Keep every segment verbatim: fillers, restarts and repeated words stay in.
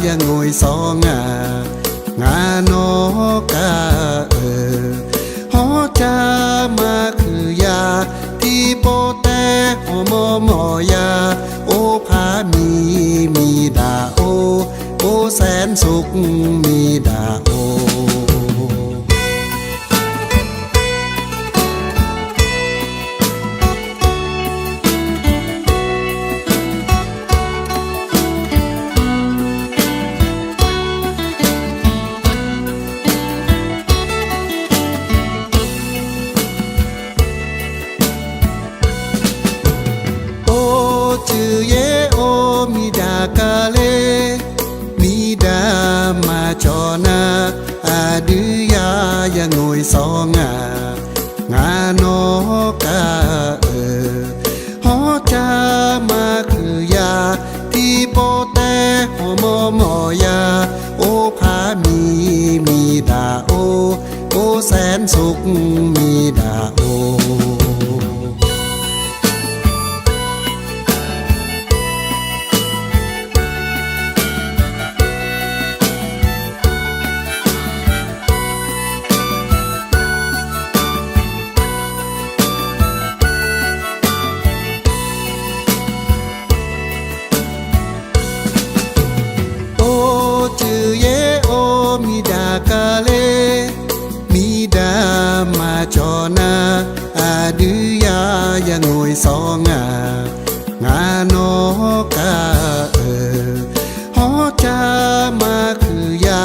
ya ngoeqsawr nga. Ngaq nawr kar-euq hawrja maqkuiq ya, tiqpov taev hawmawr mawr ya, or par miq miqdaq or, or saer sov miqdaq or. Or cuiv yaer or miqdaq kale, miqdaq maqcawq nar, aqdui ya ya ngoeqsawr nga. Ngaq nawr kar-euq hawrja maqkuiq ya, tiqpov taev hawmawr mawr ya, or par miq miqdaq or, or saer sov miqdaq or. Or cuiv yaer or miqdaq kale, miqdaq maqcawq nar, aqdui ya ya ngoeqsawr nga. Ngaq nawr kar-euq hawrja maqkuiq ya,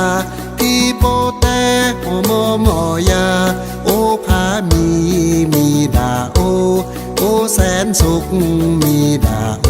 tiqpov taev hawmawr mawr ya, or par miq miqdaq or, or saer sov miqdaq